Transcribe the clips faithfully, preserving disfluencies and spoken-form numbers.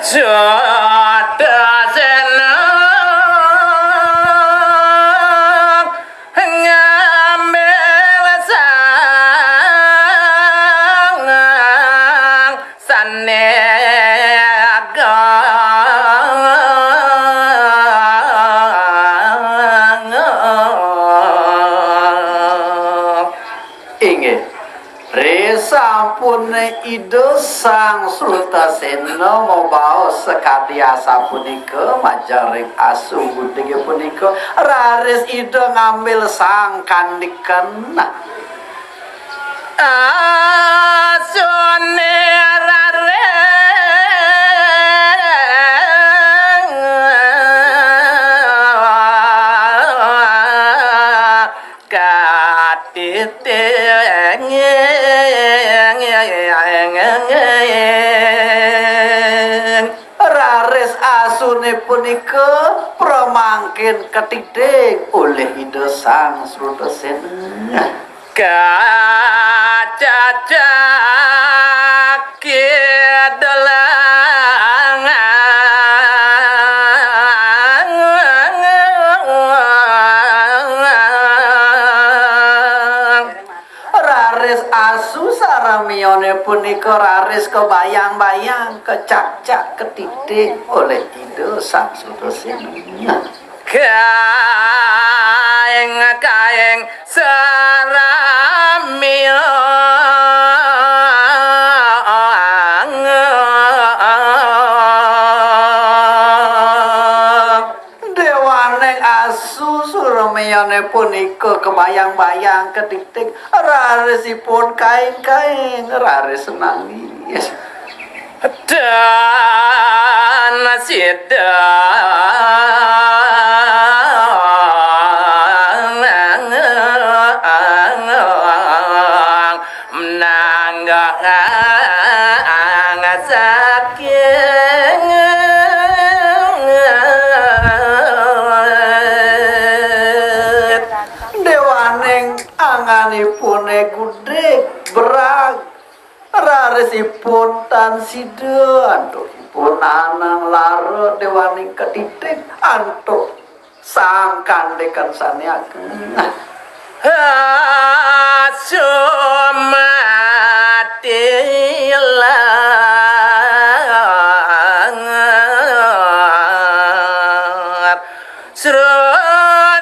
Sutasena ngambil sang sanega. Inggih. Risampune Ida Sang Srutasena mabaos sakadi asapunika majeng ring asu gudege punika, raris Ida ngambil sang kandikan. Asune raring katiting. Raris asune punika pramangkin katiting olih Ida Sang Srutasena. Kacacak kidelang. Raris asu saramione punika raris kabayang-bayang, kacacak katiting olih Ida Sang Srutasena. Kaing-kaing saramion. Dewaning asu saramione punika kabayang-bayang katiting, raris ipun kaing-kaing, raris nangis. Dan sida menanggang saking dewaning anganipune gudeg berag. Raris ipun tan sida antuk ipun anang lara dewaning katiting antuk sang kandikan sane ageng. Sumatilah. Srutasena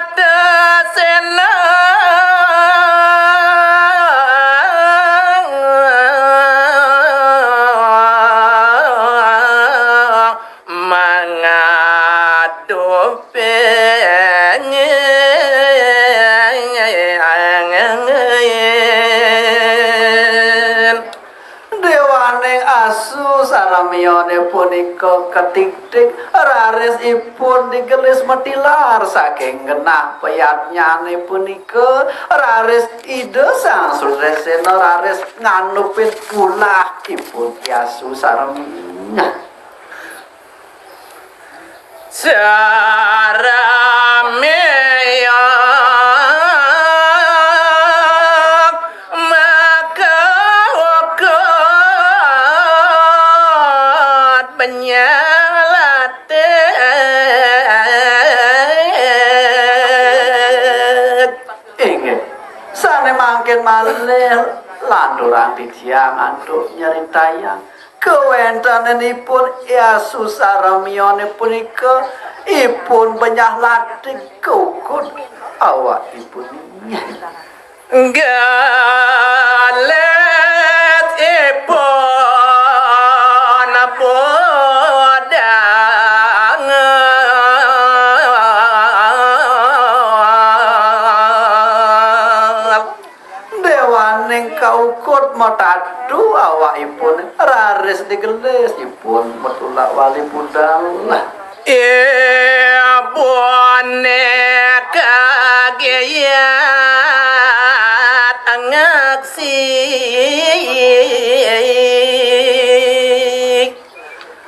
mangadu pengin. Dewaning asu saramione punika katitik, raris ipun digelis matilar saking genah payadnyane punika, raris Ida Sang Sudresena raris nganupin ulahipun i asu saramione. Saramiya maka ukud benyalatik. Inggih, sane mangkin malih lanturang titiang antuk nyeritayang kawentenanipun i asu saramione punika, ipun benyah latik kaukud awakipun. Galit ipun budang. Dewaning kaukud matadu awakipun, raris digelis ipun matulak wali budal. Ibune kagiat ngaksi.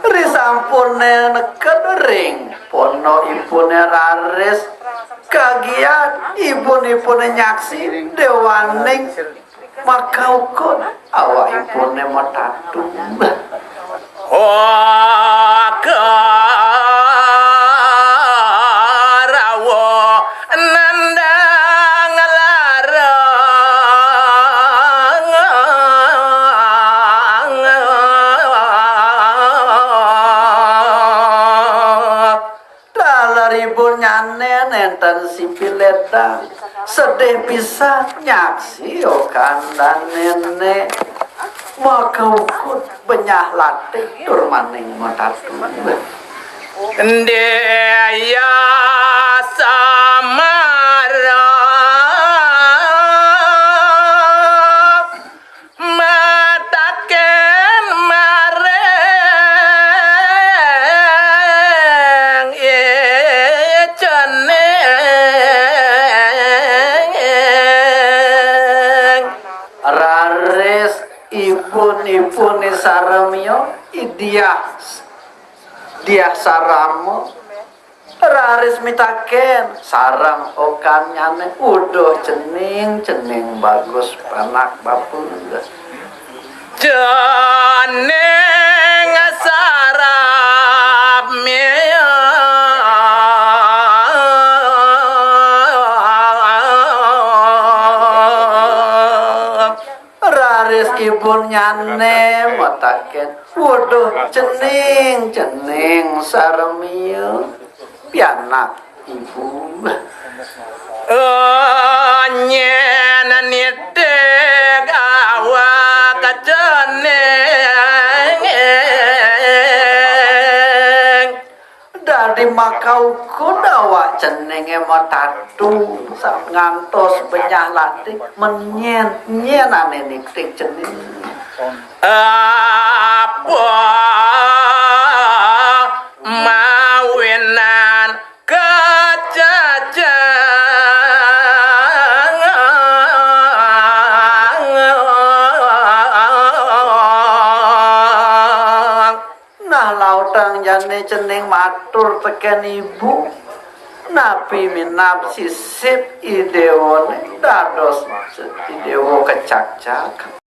Risampune neked ring ponoipune raris kagiat ibunipune nyaksi dewaning makaukud awakipune matatu. Oh, Nénten si Pilédang sedih pisan nyaksi okan dané né. Maka ukud benyah latih tur maning matatu. Dia samara mataken maring Cening. Raris ibun-ibuné saramiya, Diah, Diah Sarama, raris mitaken sareng okannyané, "Uduh Cening, Cening bagus panak bapa." Cening saramiya. Raris ibunnyané mataken, "Uduh Cening, Cening saramiya, pianak ibu." Nyén nitih awak Cening. Dadi makaukud awak Ceningé matatu, sa-, ngantos benyah latih, men nyén, nyén ané nitih Cening. Apa mawinan kacacang. Nah, lautang jani Cening matur tekén ibu, napi minab sisip I Déwané dados I Déwa kacacang.